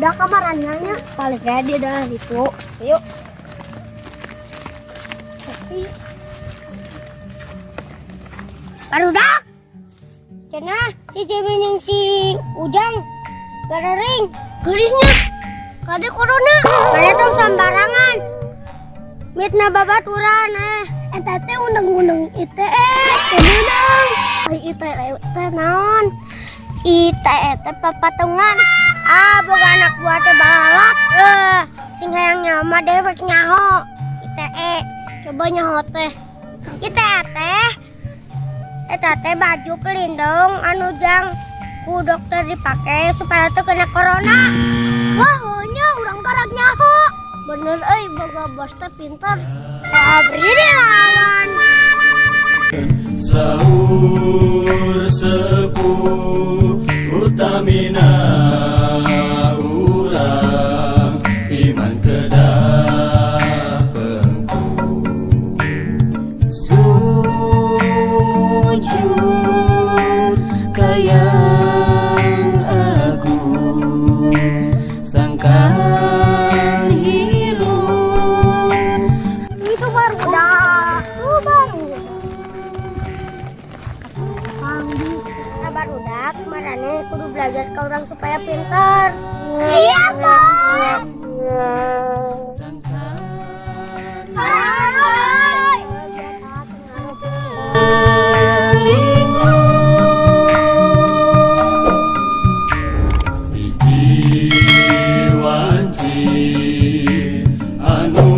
Udah kamarannya nya. Paling kayak dia dalam itu. Yuk. Tapi barudak. Cenah si Jimin jeung si Ujang garering. Geurisnya. Kade corona. Mana tong sembarangan. Mitnah babaturan eh. Eta teh undang-undang ITE, teu meunang. Ai ITE teh naon? ITE teh papatungan. Ah, boga anak buah teh balot. Eh, sing hayang nyaho dewek nyaho. ITE. Coba nyaho teh. ITE teh eta teh baju pelindung anu jang ku dokter dipake supaya teu kena corona. Wah, nya urang karak nyaho. Bener euy, boga bos teh pinter. Sobri dilawan. Saur sepuh utamina urang iman kedah pengku. Sujud ka Yang Agung sangkan hirup. Itu baru udah. Itu baru. Nah, barudak maraneh kudu belajar ke orang supaya pintar. Siap, Bos. Sangkan Orang. linglung. Hiji wanci anu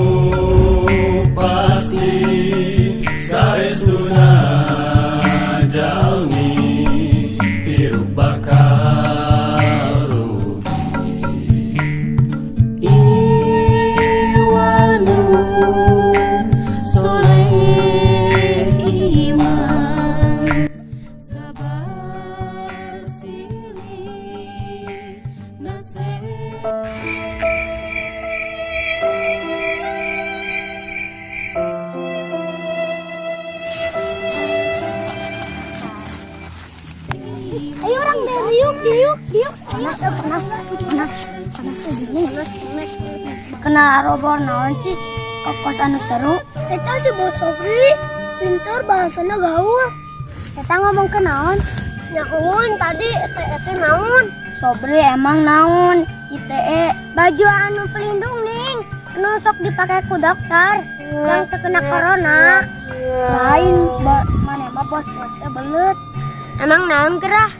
pasti saestuna jalmi hirup bakal rugi. Iwal nu soleh iman sabar silih nasihat. Ayo orang deh, diuk, diuk, diuk. Panas, panas, panas, panas, panas, panas. Kena robor naon sih? Kokos anu seru. Eta si Bos Sobri pinter bahasana gaul. Eta ngomong ke naon? Nyahoan tadi eta eta naon? Sobri emang naon? ITE baju anu pelindung ning anu sok dipakai ku dokter yang terkena corona. Lain mana mah bos-bos teh belet. Emang naon gerah?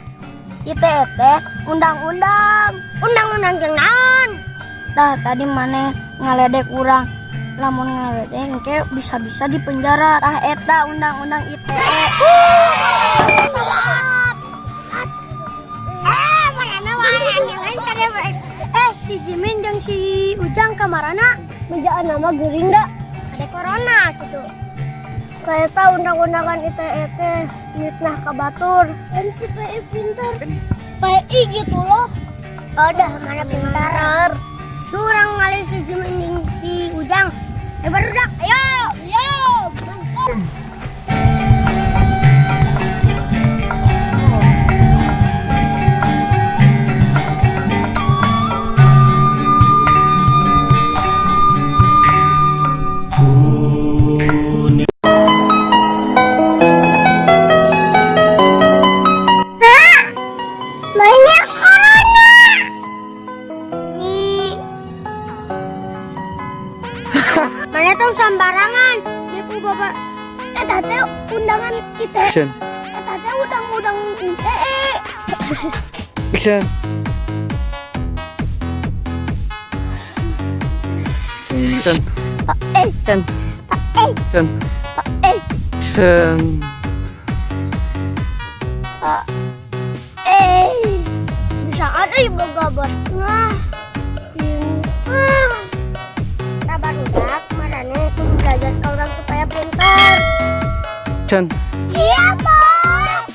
ITE teh undang-undang. Undang-undang jeung naon? Tah tadi maneh ngaledek urang. Lamun ngaledek engke bisa-bisa di penjara. Tah eta undang-undang ITE. Eh, marana wae lain kade. Eh, si Jimin jeung si Ujang kamarana bejaan nama geuring da. Ada corona gitu. Kayak undang-undangan ITE teh mitnah ka batur. Kan si PI pinter. PI gitu loh. Oh, dah mana pintar. Durang ngalih si Jimin jeung si Ujang. Eh, barudak, ayo. Ayo. Kuning. Banyak corona. Nih. Mana tong sembarangan. Nipu bapak. Eta teh undangan ITE. Action. Eta teh undang-undang ITE. Action. Action. Action. Action. Action. Eh. Bisa ada ibu gabah. Nah, pinter. Sabar udah, maraneh kudu belajar ke orang supaya pinter. Action. Siap, Bos.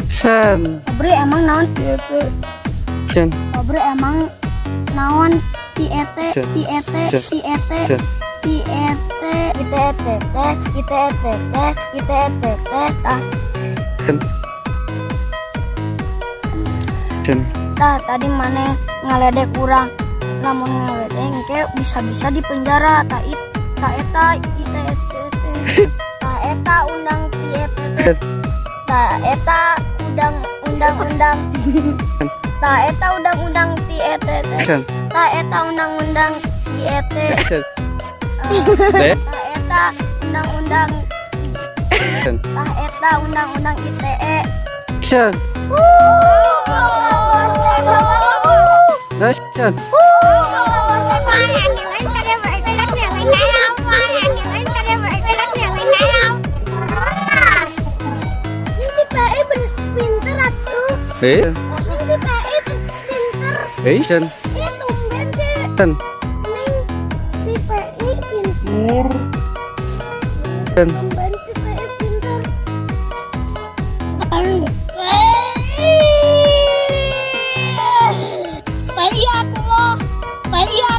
Action. Sobri emang naon? Action. Sobri emang naon? IET, Action. IET, Action. IET, Action. IET. I T E T T I T E T T I T E T T tah. Chen. Chen. Tah, tadi maneh ngaledek urang, lamun ngaledek engke bisa-bisa di penjara. Tah it tah eta I T E T T, tah eta undang T E T T, tah eta undang undang undang, tah eta undang undang T E T T, Chen. Tah eta undang undang I E T. Chen. B. Tah eta undang undang. Chen. Tah eta undang undang ITE. Chen. Nice. Chen. Ini si PI pinter atuh. Eh. Ini si PI pinter. Eh. Chen. Ini tumben sih. Chen. Neng si PI pinter. Chen. Tumben si PI pinter. PI atuh loh. PI.